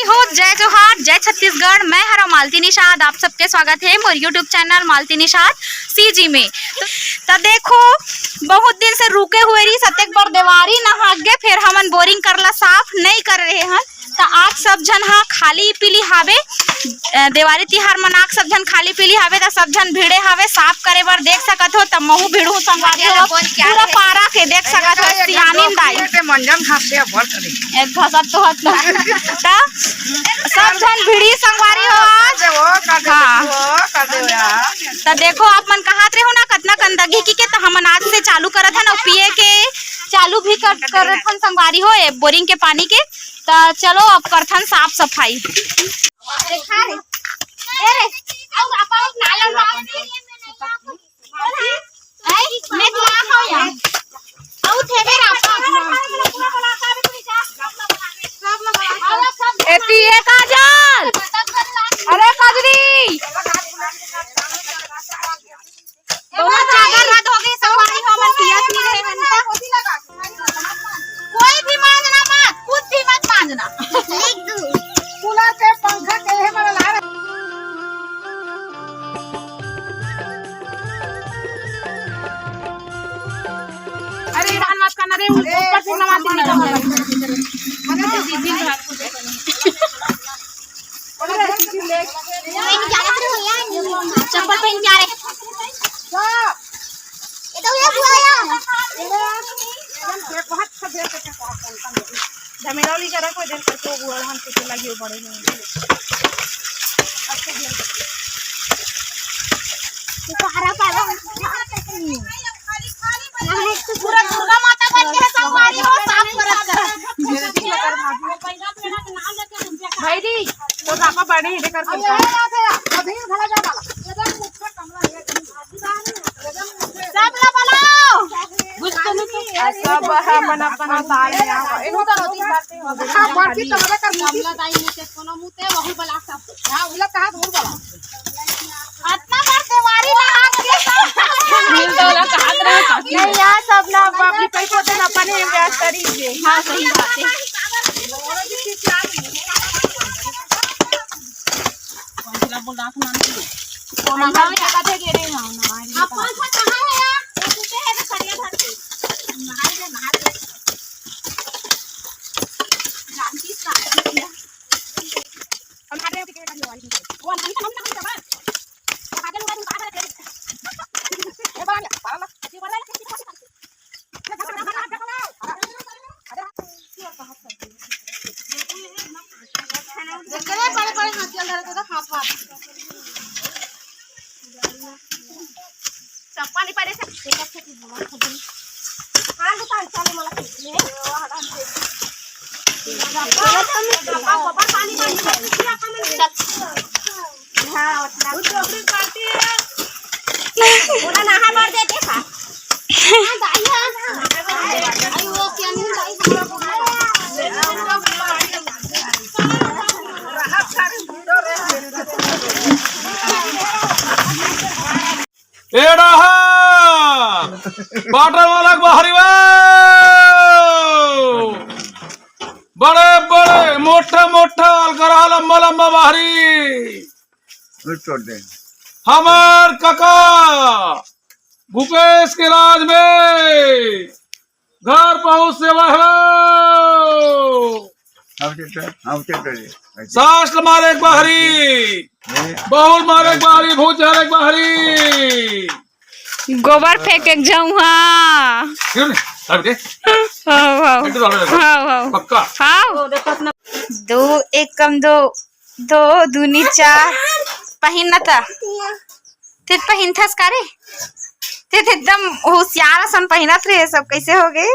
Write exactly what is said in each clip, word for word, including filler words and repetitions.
हो, जय जोहार, जय छत्तीसगढ़। मैं हरा मालती निषाद, आप सबके स्वागत है मोर YouTube channel Malti Nishad CG में। त, त देखो, बहुत दिन से रुके हुए रही सतेक बर देवारी नहा गे, फिर हमन बोरिंग करला साफ नहीं कर रहे हन। त आज सब झन हा खाली पीली हावे, अ, देवारी तिहार मनाक सब झन खाली पीली हावे, त सब झन भिड़े हावे साफ करे बर। देख सकत हो, त महू भिड़ू संगवारी हो, पूरा पारा के देख सकत हो, सियानिन दाई। मंजन घास दे, बड़ करे। एक घसत तो हत ना। त सब झन भिड़ी संगवारी हो आज। कर दे, वो कर दे, हाँ। वो कर दे, यार। त देखो, आप मन कहत रहे हो ना, कतना गंदगी की के, त हमन आज से चालू करत हन, अउ पिए के चालू भी कर, करत हन संगवारी हो, ए बोरिंग के पानी के। त चलो, अब करथन साफ सफाई। देखा रे, ए रे, अउ आपा नाला में आई, मैं तो आ खाओ यार। आउ थे मेरा आपा। ए पिए काजल। अरे कजरी। बहुत ज्यादा रात हो गई, संगवारी हो, मन पियत नहीं रहे हन का। कोई भी मांजना मत, कुछ भी मत मांजना। कूलर के पंखा के है बड़ा लार। अरे, ईरान मत करना रे, ऊपर से नमाज नहीं करना। चप्पल पहन के आ रहे। ये तो ये हुआ यार। झमेला वाली जरा कोई देर करके वो बुआ हम पीछे लगी, वो बड़े होंगे। तू कहारा पाला। पूरा दुर्गा माता बन के संगवारी हो, साफ करत कर। भाई जी, तो पापा बड़े ही कर। सब ला बनाओ। आ, सब अपन अपन साल में आओ। एनू तो रोटी खाते हो। हाँ, बड़की तो मजा कर। कमला दाई मुँह से कोनो मुँह ते वही बला सब। हाँ, उला कहा दूर बला। अतना बार देवारी ना आके। मिल तो वाला कहा रहे काकी। नहीं यार, सब ना अपनी कई को दिन अपन ही व्यस्त करी जे। हाँ, सही बात है। कौन सा बोल रहा था नाम? कौन सा बोल रहा था? आप कौन सा कहाँ है यार? वो पूछे है तो खड़िया धर के। नहाए दे, नहाए दे। जानती का? हम आ रहे हैं, ठीक है, वो हम, हम, हम, हम, हम, बड़े बड़े हाथ चल रहे थे, हाथ हाथ। चप्पल नहीं पहने से। हाँ, दुकान चले मला खेत में। हाँ, उतना। बोला ना, हमार दे दे खा। हाँ, दाई है। अरे वो क्या नहीं दाई हमारा बोला। एड़ा हा! पाटन वाला के बहरी बे! बड़े बड़े, मोटा मोटा, अलगरा, लंबा लंबा बहरी। हमार कका भूपेश के राज में घर पहुँच सेवा हो। हम चल रहे, हम चल रहे। सास मारे के बहरी, हैं? बहुर मारे के बहरी, भूत झारे के बहरी। गोबर फेंके के जाऊँ, हाँ। क्यों नहीं? सब के? हाँ, हाँ। एक तो डालो, डालो। हाँ, हाँ। पक्का? हाँ। दो एकम दो, दो दूनी चार। पहिन न ता। ते पहिनथस का रे? ते, ते एकदम होशियार असन पहिनत रे, सब कैसे हो गए?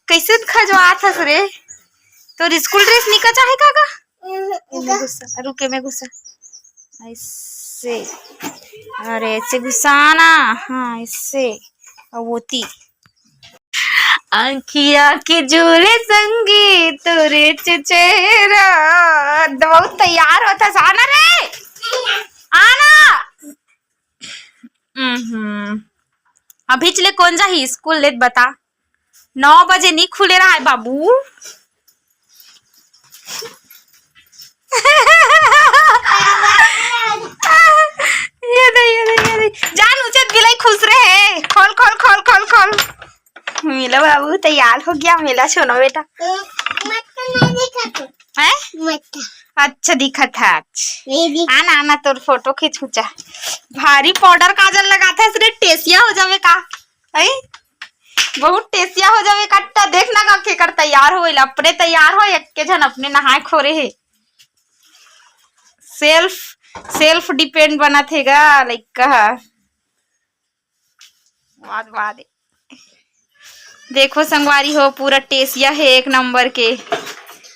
कैसे खजवात हस रे? तोर स्कूल ड्रेस निकच आहे का गा? एमे घुसा, रुक, एमे घुसा। ऐसे। अरे, ऐसे घुसाना। हाँ, ऐसे। अब वोती। आँखिया के जोरे संगी तोरे चेहरा। बहुत तैयार होत हस, आना रे, आना। हम्म, अभी चले कौन जाही स्कूल ले बता? नौ बजे नी खुले रहा है बाबू। तैयार हो गया मेला सोना बेटा। मत नहीं दिखा तू। हैं? मत। अच्छा दिखत है आज। नहीं दिख- आना, आना, तोर फोटो खींचू चा। भारी पाउडर काजल लगाथस रे, टेसिया हो जावे का? हैं? बहुत टेसिया हो जावे कट्टा। देख ना का केकर तैयार होइल, अपने तैयार हो, एक के झन अपने नहाए खोरे हे। सेल्फ, सेल्फ डिपेंड बनत हे गा लइका ह। वाद, वाद। देखो संगवारी हो, पूरा टेसिया हे एक नंबर के।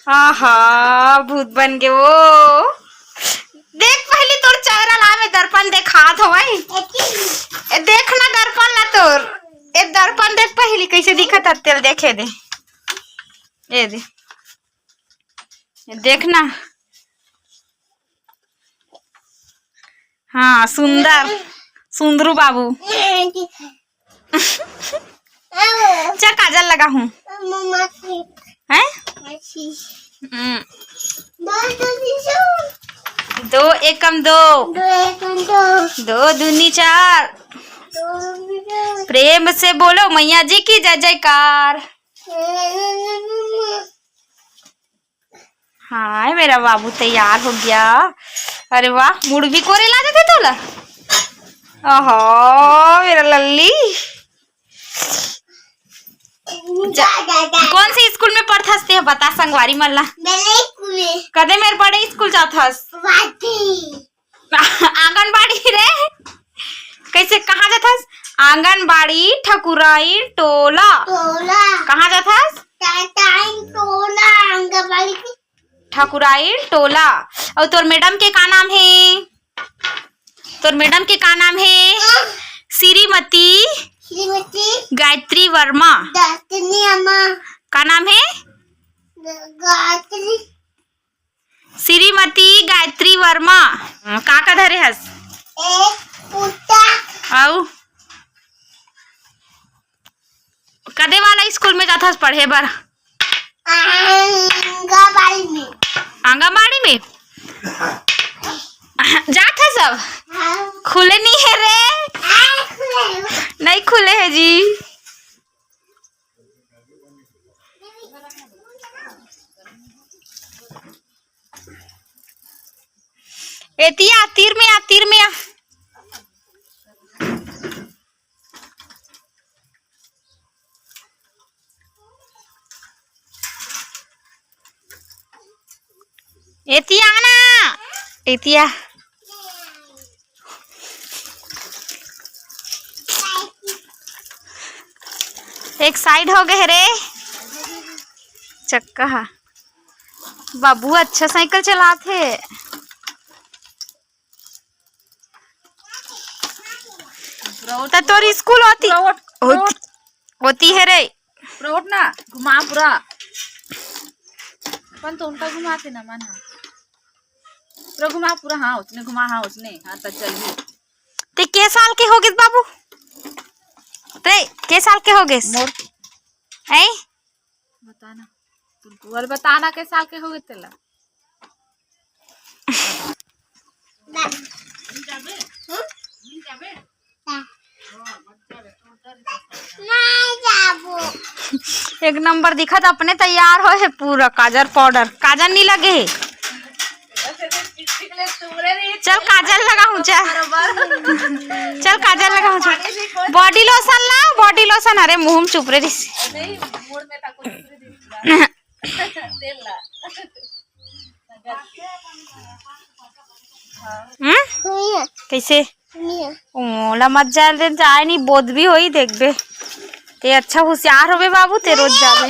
आहा, भूत बन गे वो। देख पहली तोर चेहरा ला, मैं दर्पण देखात हवय। ए, देख ना दर्पण ला तोर। ए, दर्पण देख पहली कैसे दिखत हे, तेल देखे दे। ए दे। ए, देख ना। हाँ, सुंदर। सुंदरू बाबू। चल काजल लगा हूँ। हैं? हम्म। दो एकम दो। दो एकम दो। दो दूनी चार। दो दूनी चार। प्रेम से बोलो मैया जी की जय जयकार। हाय मेरा बाबू तैयार हो गया। अरे वाह, मुड़ भी कोरे ला देते तोला। ओहो मेरा लल्ली। जा, कौन से स्कूल में पढ़थस ते बता संगवारी मन ला। कदे मेर बड़े स्कूल जाथस? आंगनबाड़ी रे। कैसे, कहाँ जाथस? आंगनबाड़ी ठकुराइन टोला। टोला। कहाँ जाथस? ठकुराइन टोला, आंगनबाड़ी। ठकुराइन टोला। अउ तोर मैडम के का नाम हे? तोर मैडम के का नाम हे? श्रीमती। श्रीमती। गायत्री वर्मा। गायत्री अम्मा। का नाम हे? गायत्री। श्रीमती गायत्री वर्मा। का का धरे हस? एक पुस्तक। अउ? कदे वाला स्कूल में जाथस पढ़े बर? आंगनबाड़ी में। आंगनबाड़ी में? जाथस अब? हाँ। खुले नहीं है रे। हाँ, खुले। नहीं खुले है जी। एतिया, तीर में आ, तीर में आ। एतिया ना, एतिया। एक साइड हो गए रे चक्का हा। बाबू अच्छा साइकिल चलाथे। त तोर स्कूल होती, होती, होती है रे। रोड ना घुमा पूरा। अपन तो उनका घुमाते ना मन हा। पूरा घुमा पूरा, हाँ, उसने घुमा, हाँ, उसने, हाँ, त चल भी। ते के साल के हो गए बाबू? ते के साल के हो गए? मोर। हैं? बताना। तुमको और बताना के साल के हो गए तेला। एक नंबर दिखत, अपने तैयार हो है पूरा, काजर पाउडर, काजर नहीं लगे है। चल काजर लगा हूँ, चल। चल काजर लगा हूँ, चल। बॉडी लोशन ला, बॉडी लोशन। अरे मुंह में चुप रे रिस। हम्म? कैसे? ओला मत जाए दे, जाए नहीं, बोध भी होई, देखबे। ते अच्छा होशियार होबे बाबू, ते रोज जाबे।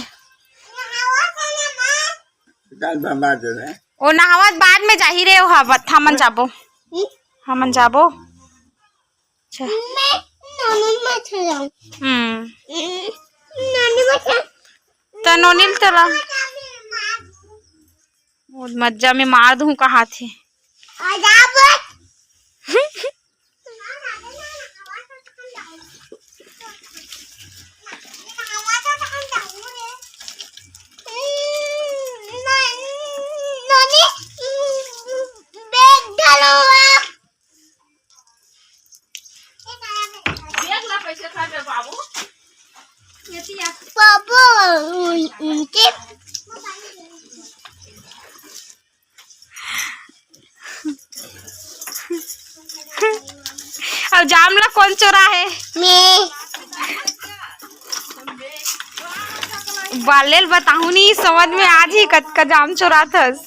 ओ नहावत बाद में जाही रे, ओ हवत, हमन जाबो। हमन जाबो। अच्छा। मैं नानी मत जाऊँ। हम्म। नानी मत। त नोनी ल तोला। वो मज्जा में मार दूँ कहा थे। इनके। अब जाम ला कोन चोरा हे? मैं। बालेल बताहूँ नहीं, समझ में आज ही कतका जाम चोराथस।